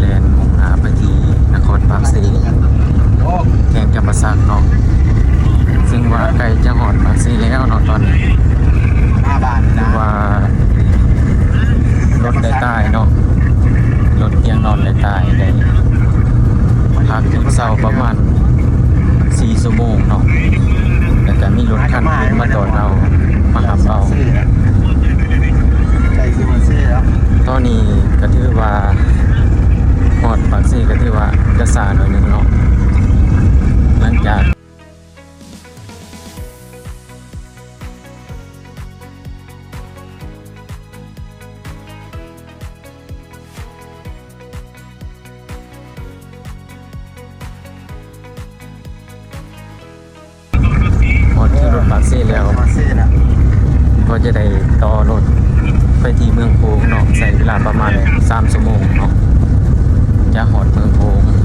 ແລ່ນມຸ່ງໜ້າໄປທີ່ນະຄອນປາກເຊ ແຂວງຈຳປາສັກເນາະ ເຊິ່ງວ່າໃກ້ຈະຮອດປາກເຊແລ້ວເນາະຕອນນີ້ ຖືວ່າລົດໄດ້ຕາຍເນາະ ລົດຕຽງນອນໄດ້ຕາຍ ໄດ້ພັກເຊົາປະມານສີ່ຊົ່ວໂມງເນາະ ແລ້ວກະມີລົດຄັນອື່ນມາຈອດເອົາ ມາຮັບເອົາ. ຕອນນີ້ກະຖືວ່າຮອດປາກເຊ ກະຖືວ່າຈະຊ້າໜ້ອຍໜຶ່ງເນາະ ຫຼັງຈາກ ຮອດທີ່ລົດປາກເຊແລ້ວ ມາເຊນະ ກໍຈະໄດ້ຕໍ່ລົດໄປທີ່ເມືອງໂຂງເນາະ ໃຊ້ເວລາປະມານສາມຊົ່ວໂມງເນາະ ຈະຮອດເມືອງໂຂງ.